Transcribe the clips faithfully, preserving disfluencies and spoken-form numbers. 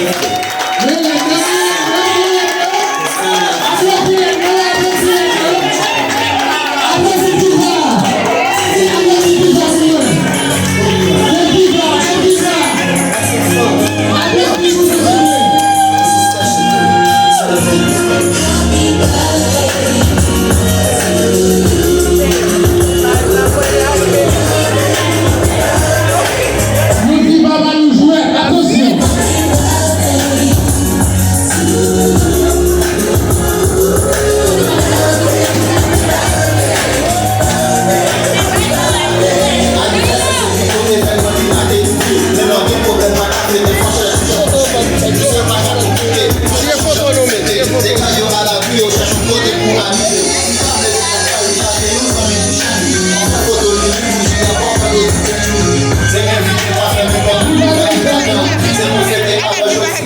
Nou di papa nou jwèt, atansyon.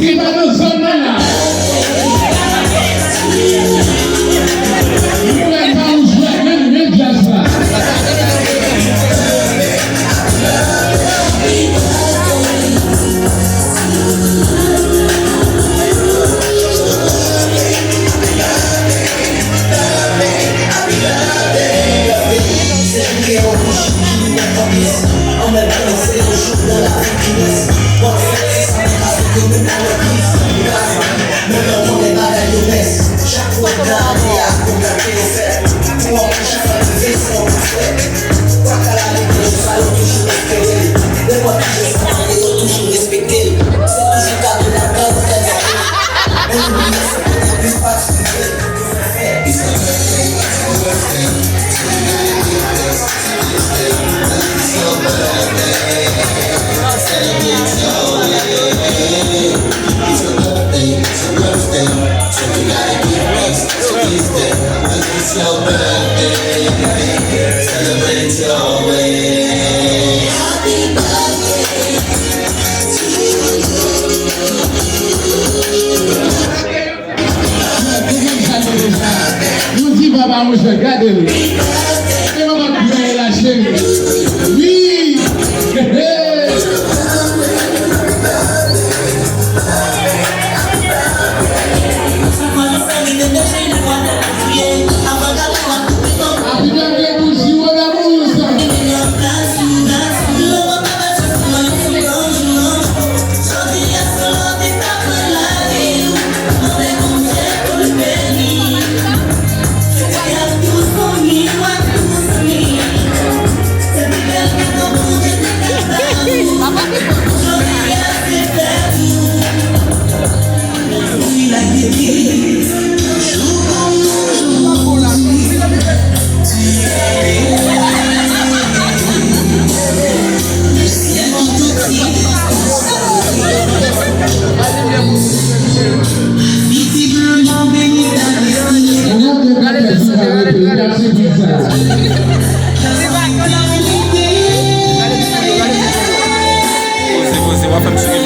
Ki pa nan zòn nan la. Nou wè pa ou jwèt menm, menm djaz la. Nou di papa mwen fè gade l. E manman k fè la cheri. Wi. He, he. Happy birthday to Jiwo Damouz. Poze, poze, w ap fè m souri.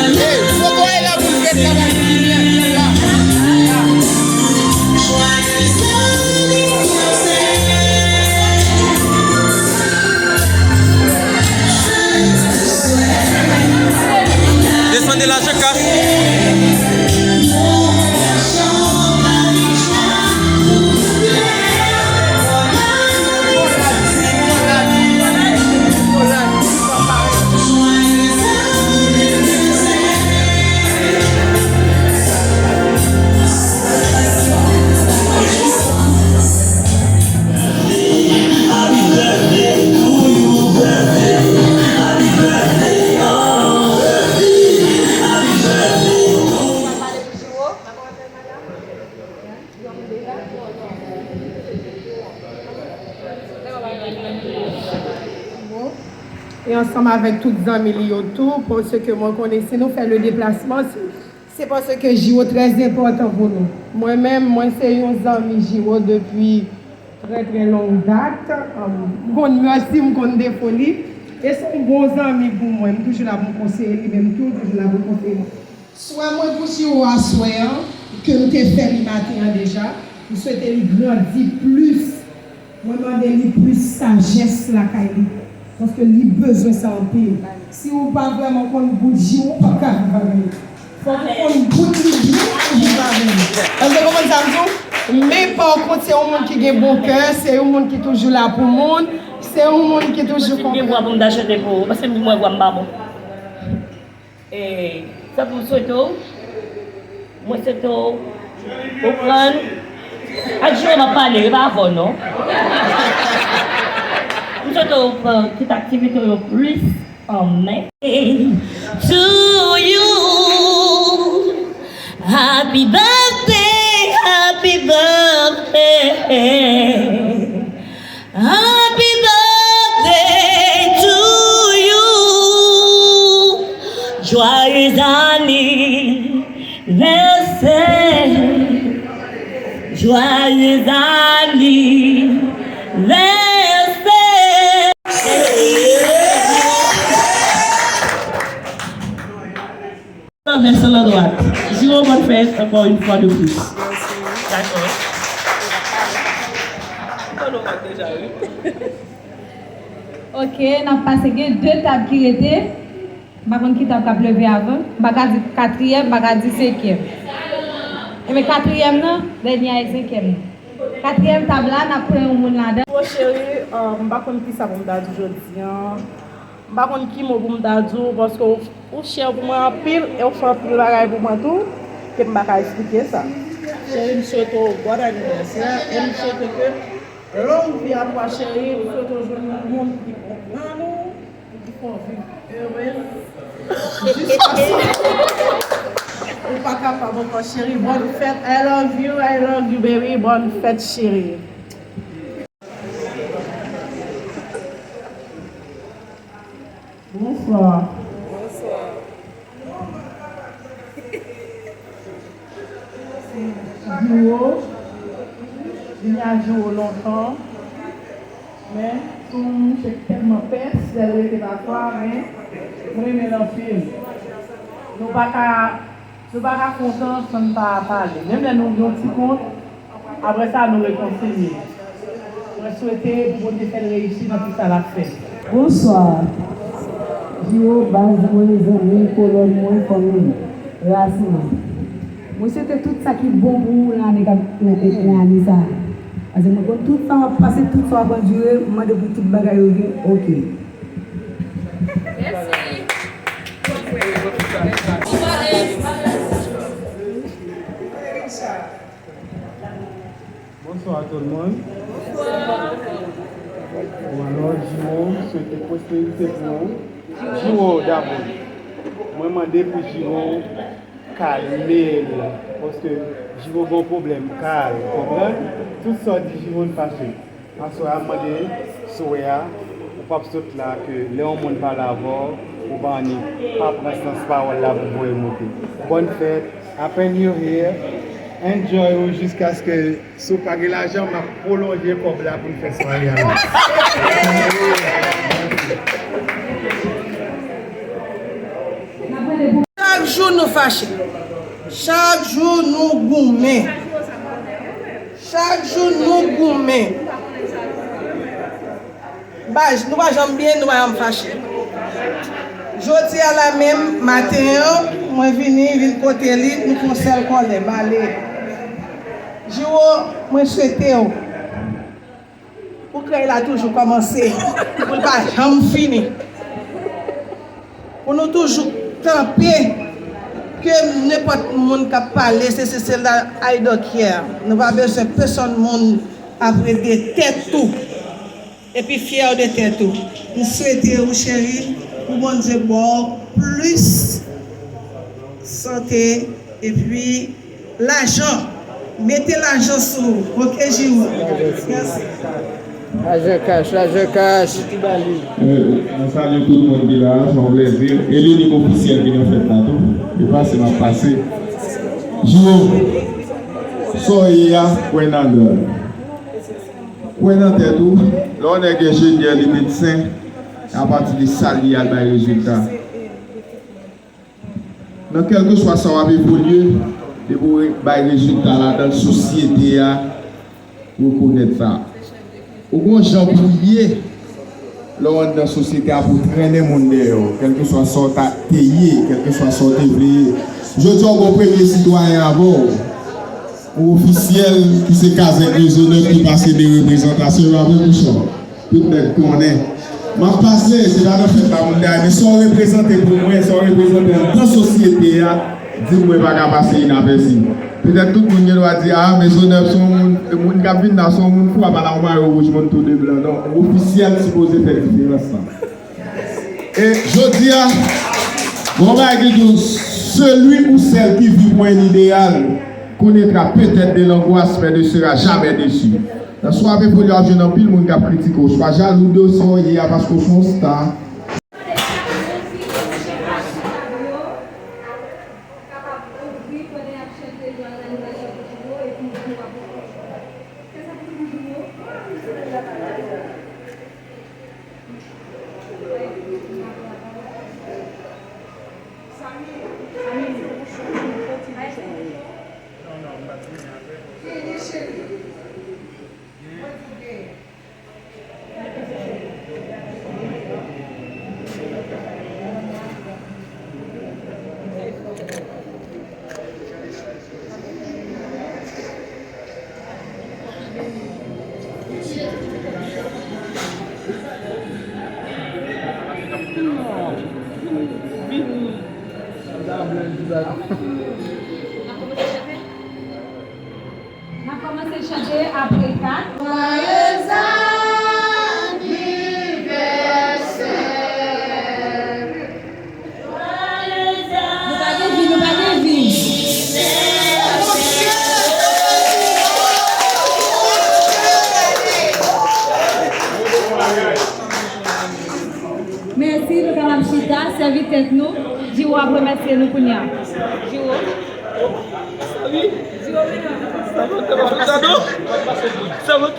Desann de la, Jean Cash. E ansanm avèk tout zanmi li yo tou, paske mwen konnen si nou fè le deplasman, se, se paske Jiwo trè enpòtan pou nou. Mwen menm, mwen se yon zanmi Jiwo depi trè, trè long dat. Um, m konn mèsi, m konn defo li. E se yon bon zanmi pou mwen. M toujou la pou m konseye li, menm tou, toujou la pou l konseye mwen. Swè mwen pou Jiwo aswè an, ke m te fè li maten an deja, m swete li grandi plis. Mwen mande li plis sajès lakay li. Paske li bezwen sa anpil. Si ou pa vrèman konn bout Jiwo, ou p ap ka viv avè l. Fòk ou konn bout li byen pou viv avè li. Èske w konprann sa m di w? Men pa kont, se yon moun ki gen bon kè, se yon moun ki toujou la pou moun, se yon moun ki toujou konprann. Gen vwa pou m ta chante pou ou, paske m wè vwa m pa bon. E sa pou m swete w, mwen swete w, ou pran, ak Jewova m ap pale, e pa avè w non. M swete w pran tout aktivite w yo plis an men. To you. Happy birthday, happy birthday. Happy birthday to you. Joyeux anniversaire. Joyeux anniversaire. Nan vès lan dwat. Jiro, bòn fèt ankò yon fwa de plis. Dakò. Ok, n ap pase, gen de tab ki rete. M pa konn ki tab k ap leve avan. M pa ka di katriyèm, m pa ka di senkyèm. Enben, katriyèm nan, dènye a e senkyèm nan. Katriyèm tab la, n ap pran yon moun ladan. Bon, cheri, euh, m pa konn ki sa pou m ta di jodi a. M pa konn ki mo pou m ta di w, paske w, ou chè pou mwen anpil e w fè anpil bagay pou mwen tou, ke m pa ka eksplike sa. Cheri, m swete w bon anivèsè e m swete ke long vi a pou w, cheri. M swete w jwenn yon moun ki konprann ou, ki fè w viv ere jiskaske ou pa kapab ankò, cheri. Bòn fèt, I love you, I love you, baby. Bòn fèt, cheri. Bonswa. Bonswa. Jiro, m ya Jiro lontan, men se yon mouche ki tèlman pès, lè l rete pafwa, men mwen renmen l anpil. Nou pa ka Nou pa ka kontan san n pa pale. Menm lè nou gen yon ti kont, apre sa, nou rekonsilye. Mwen swete pou Bondye fè l reyisi nan tout sa l ap fè. Bonswa. Jiro, baz mwen, zanmi, kolòn mwen, fanmi m, rasin mwen. Mwen swete tout sa ki bon pou ou nan ane k ap, nan, nan ane sa a. Paske mwen konn tout sa w ap pase, tout sa w ap andire, m mande pou tout bagay yo vin oke. Mèsi. Bonswa tout moun. Bon, alò, Jiro, m swete pwosperite pou ou. Jiro, dabò, mwen mande pou Jiro kalme l, paske Jiro gen yon pwoblèm kal, konprann? Tout sa w di Jiro, l fache. Aswè a, m mande, souwè a, ou p ap sot la, ke lè yon moun pale avè w, ou pa annik, pa pran sans pawòl la pou voye moute. Bòn fèt, happy new year, enjoy ou jiskaske, si w pa gen lajan, m ap pwolonje kòb la pou n fè sware a la. Chak jou nou fache. Chak jou nou goumen. Chak jou nou goumen. Ba, nou pa janm byen, nou pa janm fache. Jodi a la menm, maten an, mwen vini, vin kote li, nou fè yon sèl kòlè, m ale. Jiro, mwen swete w pou krèy la toujou kòmanse, pou l pa janm fini. Pou nou toujou kanpe, ke nenpòt moun k ap pale, se, se, se la, I don't care. Nou pa bezwen pèsonn moun ap rete tèt tou, epi fyè de tèt ou. M swete ou, cheri, pou Bondye ba w plis sante, epi lajan. Mete lajan sou ou. Oke, Jiro? Mèsi. Lajan kach, lajan kach. Eh, mwen salye tout moun ki la, se yon plèzi. E li, li ofisyèl ki nan fèt la tou. Li pase, m ap pase. Jiro, sa w ye a, kwè nan dan l. Kwè nan tèt ou. Lè yon nèg enjenyè, li medsen, apati de sa li al bay rezilta. Nan kèlkeswa sa w ap evolye, depi w bay rezilta ladan l, sosyete a rekonèt sa. Ou gon jan pou w ye lè w anndan sosyete a, pou w trennen moun dèyè w, kèlkeswa sa w ta, te ye, kèlkeswa sa w te vle ye. Jodi a, w gen yon premye sitwayen avè w. Yon ofisyèl ki se Kazèk Mezonèf ki pase de reprezantasyon yo avè Pouchon. Tout nèg konnen. M ap pase, se pa nan fèt la moun ta ye, men sa w reprezante pou mwen, sa w reprezante anndan sosyete a, di m mwen pa ka pase inapèsi. Petèt tout moun gen dwa di, a, Mezonèf se yon moun, moun k ap vin la, se yon moun fou, apa la, yon mayo wouj, moun tou de blan. Non, yon ofisyèl sipoze fè diferans lan. E jodi a, bon bagay ki di w, celui ou celle qui vit pour un idéal connaîtra peut-être de l'angoisse, mais ne sera jamais déçu. Nan swave foli a, w ap jwenn anpil moun k ap kritike w, swa jalou de sa w ye a paske w se yon star. N ap kòmanse chante apre kat. Joyeux anniversaire. Nou pa gen vi, nou pa gen vi. Mèsi, nou kapab chita, sèvi tèt nou. Jiwo ap remèsye nou kounye a. Jiwo. Sa va, sa va, sa va. Sa va.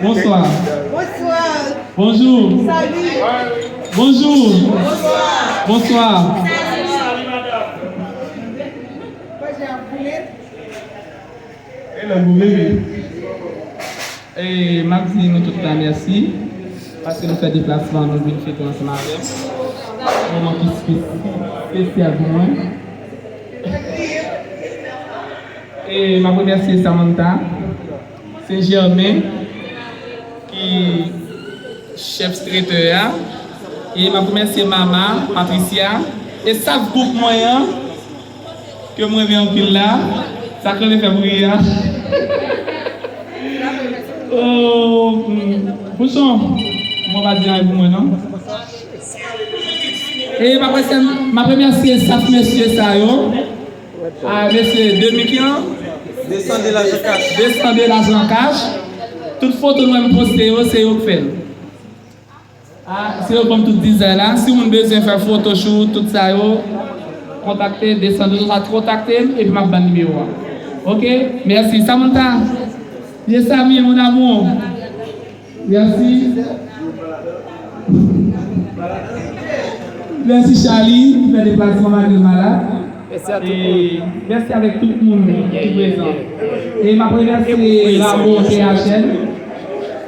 Bonsoir. Bonsoir. Bonjour. Salut. Bonjour. Bonsoir. Bonsoir. Salut. Hello, bebe. E m ap di nou tout la mèsi, paske nou fè deplasman, nou vin fete ansanm avè m. Moman ki espe-, espesyal pou mwen. E m ap remèsye Samantha Saint-Germain, ki chèf trete a. E m ap remèsye Mama, Patricia, e staf gwoup mwen an. Ke m renmen anpil la, sa k rele fè m ri a. Oh, hmm, Pouchon, mwen pa di anyen pou mwen non. E m ap remèsye, m ap remèsye staf mesye sa yo. A, mesye Demi ki an? Desann de lajan kach. Desann de lajan kach. Tout foto mwen m poste yo, se yo k fè l. Ah, se yo k ban m tout dizay la. Si moun bezwen fè photoshoot, tout sa yo, kontakte, desann, sa kontakte m, epi m ap ban nimewo a. Ok? Mèsi. Samantha, vye Samy, mon amour. Mèsi. Mèsi, Charlie, ki fè deplasman malgre l malad. Mèsi a tout moun. E mèsi avèk tout moun ki prezan. E m ap remèsye Ramo T H N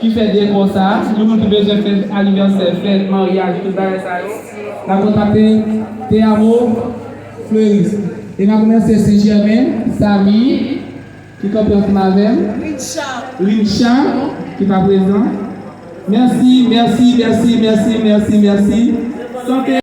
ki fè dekò sa. Si gen moun ki bezwen fè anivèsè, fèt, maryaj, tout bagay sa yo, n ap kontakte Te Amo Fleuriste. E m ap remèsye Sen Jèmen, Samy, ki kanpe ansanm avè m. Rincha. Rincha, ki pa prezan. Mèsi, mèsi, mèsi, mèsi, mèsi, mèsi. Sante.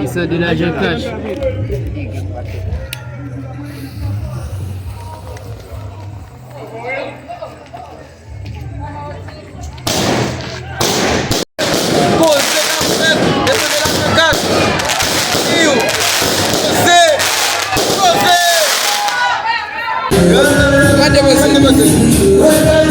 E sa de lajan kach. Koze k ap fèt, mesye de la Vegas. Koze, koze. Gade mesye.